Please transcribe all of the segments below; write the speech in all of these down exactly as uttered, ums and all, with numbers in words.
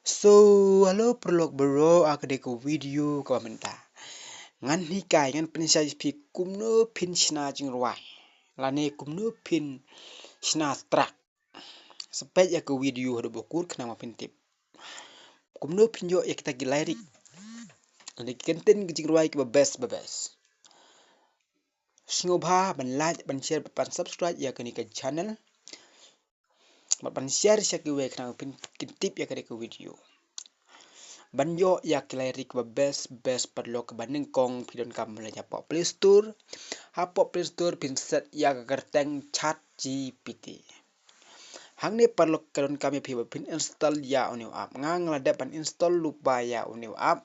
So, hello paralok baroh, ha kane ka video kaba mynta ngan hikai, ngan pynshai ïa phi kumno phin shna jingrwai lane kumno phin shna track. Sa peit ïa ka video haduh ba kut khnang ba phin tip kumno phin ïoh ïa kita ki lyric lane ki kyntien ki jingrwai kiba best ba best. Sngewbha ban like, ban share, ban subscribe ïa kane ka channel. Bad ban share sha kiwei khnang ba phin kin tip ïa kane ka video. Ban ïoh ïa ki lyric ba best best paralok, ba nyngkong phi donkam ban leit hapoh Play Store. Hapoh Play Store phin search ïa ka kyrteng ChatGPT. Hangne paralok ka donkam ïa phi ba phin install ïa une u app. Nga nga la dep ban install lypa ïa une u app.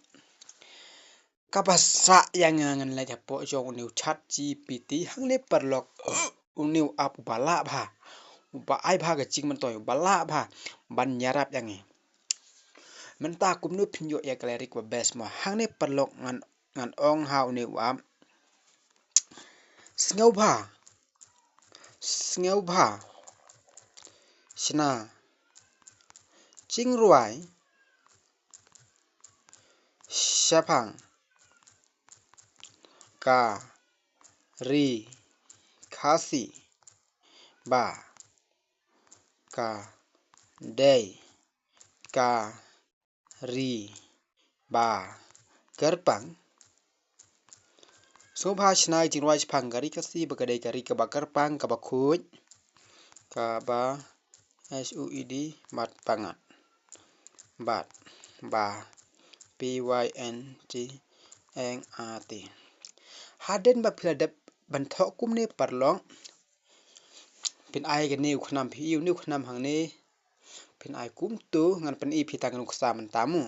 Kaba sah ïa nga ngan leit hapoh jong une u ChatGPT, hangne paralok une u app uba lah bha, uba ai bha ka jingmyntoi, uba lah bha ban ïarap ïa ngi. Mynta kumno phin ïoh ïa ka lyric ba best mo? Hangne paralok ngan, ngan ong ha une u app. Sngewbha, sngewbha shna jingrwai shaphang ka ri Khasi ba ka dei ka ri ba kyrpang. Sngewbha shna jingrwai shaphang ka ri Khasi ba ka dei ka ri kaba kyrpang, kaba khuid, kaba S U E D, bad ba ngat, bad ba P Y N G N A T. Hadien ba phi la dep ban thoh kumne paralok, phin ai kane u khnam, phi i une u khnam hangne, phin ai kumtu, ngan pyni phi tang ka nuksa mynta mo.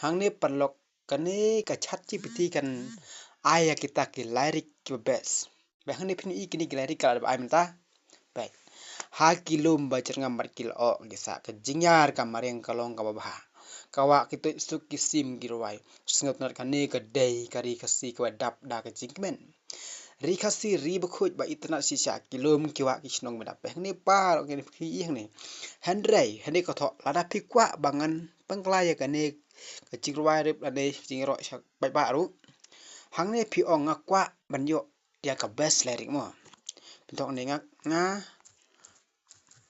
Hangne paralok kane ka ChatGPT kan ai ïa kita ki lyric kiba best. Ba hangne phin i kine ki lyric ka la dep ai mynta. Peit. Ha ki lum ba jyrngam bad ki lyoh ki sah, ka jingïar ka mariang ka long kaba bha. Ka wah ki tuid suk ki sim ki rwai. Sngewtynnat kane ka dei ka ri Khasi kaba dap da ka jingkmen. Ri Khasi ri bakhuid ba itynnat shisha, ki lum ki wah ki shnong ba dap. Peit hangne paralok, kine phi i hangne. Hynrei hangne ka thoh, lada phi kwah ba ngan pynkylla ïa kane ka jingrwai rep lane jingïaroh sha paidbah ruh, hangne phi ong nga kwah ban ïoh ïa ka best lyric mo. Pynthok ne nga, nga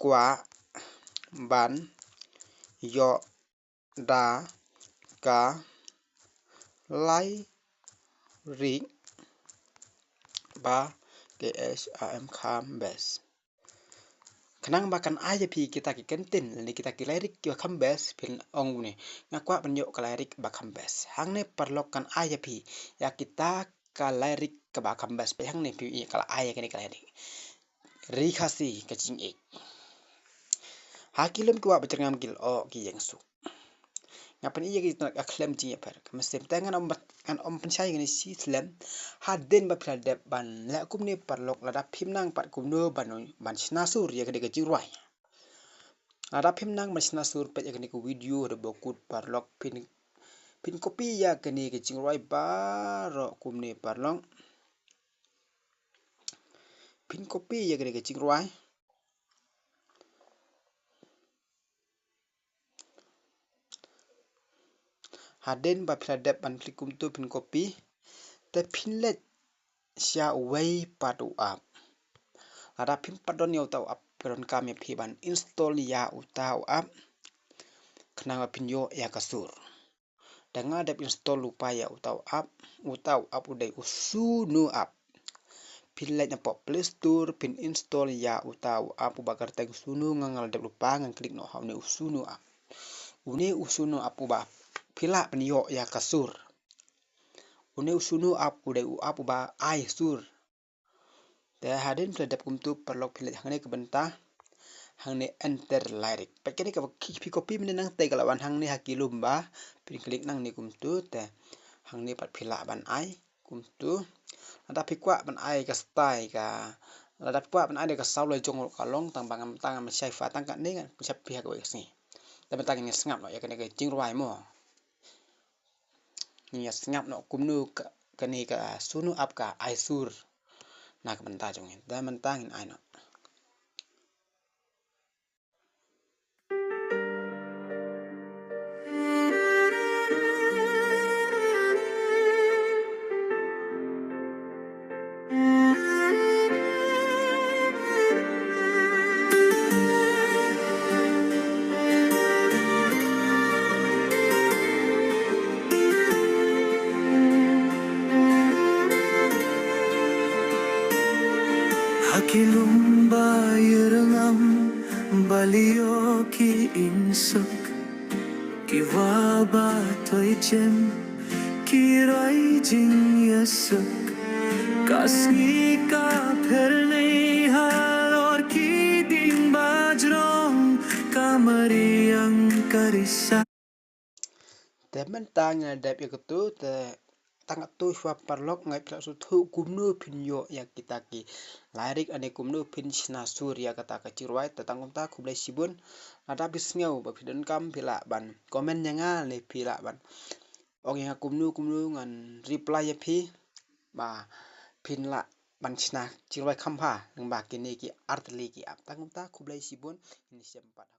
kwah ban ïoh da ka lyric ba K H A M, kham best. Khnang ba kan ai ïa phi kita ki kyntien lane kita ki lyric kiba kham best, phin ong une, nga kwah ban ïoh ka lyric ba kham best. Hangne paralok kan ai ïa phi ïa kita ka lyric kaba kham best. Peit hangne phi i ka la ai ïa kane ka lyric. Ri Khasi ka jingïeit. Ha ki lum ki wah ba jyrngam ki lyoh ki ïeng suk. Nga pyni ïa ki tang ka khlem jingïapher. Ka mynsiem te ngan ym, ngan ym pynshai ïa kane shi slem. Hadien ba phi la dep ban leh kumne paralok, lada phim nang pat kumno ban, ban shna sur ïa kane ka jingrwai. Lada phim nang ban shna sur, peit ïa kane ka video haduh ba kut paralok, phin, phin copy ïa kane ka jingrwai baroh kumne paralok. Phin copy ïa kane ka jingrwai. Hadien ba phi la dep ban klik kumtu phin copy, te phin leit sha uwei pat u app. Lada phim pat don ïa uta u app, ka donkam ïa phi ban install ïa uta u app khnang ba phin ïoh ïa ka sur. Te nga dep install lypa ïa uta u app, uta u app u dei u Suno app. Phin leit na pop Play Store, phin install ïa uta u app uba kyrteng Suno, nga nga la dep lypa, ngan klik noh ha une u Suno app. Une u Suno app uba phi lah ban ïoh ïa ka sur. Une u Suno app u dei u app uba ai sur. Te hadien phi la dep kumtu paralok phi leit hangne ka bynta, hangne enter lyric. Peit kane kaba phi copy mynne nangta ka la wan hangne ha ki lum ba, phin klik nangne kumtu te hangne pat phi lah ban ai kumtu. Lada phi kwah ban ai ka style ka, lada phi kwah ban ai da ka saw la jong ka long, tang ba ngam, tang ngam shai pha tang kane, ngan shai phi ha kawei ka sngi. Te mynta ngin ïa sngap noh ïa kane ka jingrwai mo. Ngin ïa sngap noh kumno ka, kane ka Suno app ka ai sur na ka bynta jong ngi. Te mynta ngin ai noh. suk, ki wa ba toi jem, ki roi jingïasuk. Ka sngi ka pher nei halor ki dieng bajrong, ka mariang ka risa. Te mynta ngin dep ïa katu, te tang katu shuwa paralok, nga phi la sngewthuh kumno phin ïoh ïa kita ki lyric, ane kumno phin shna sur ïa kata ka jingrwai. Te tang kumta, khublei shibun. Lada phi sngew ba phi donkam, phi lah ban comment ïa nga, ne phi lah ban ong ïa nga kumno kumno, ngan reply ïa phi ba phin lah ban shna jingrwai kham bha lyngba kine ki artylli ki app. Tang kumta, khublei shibun. Ngin ïashem pat.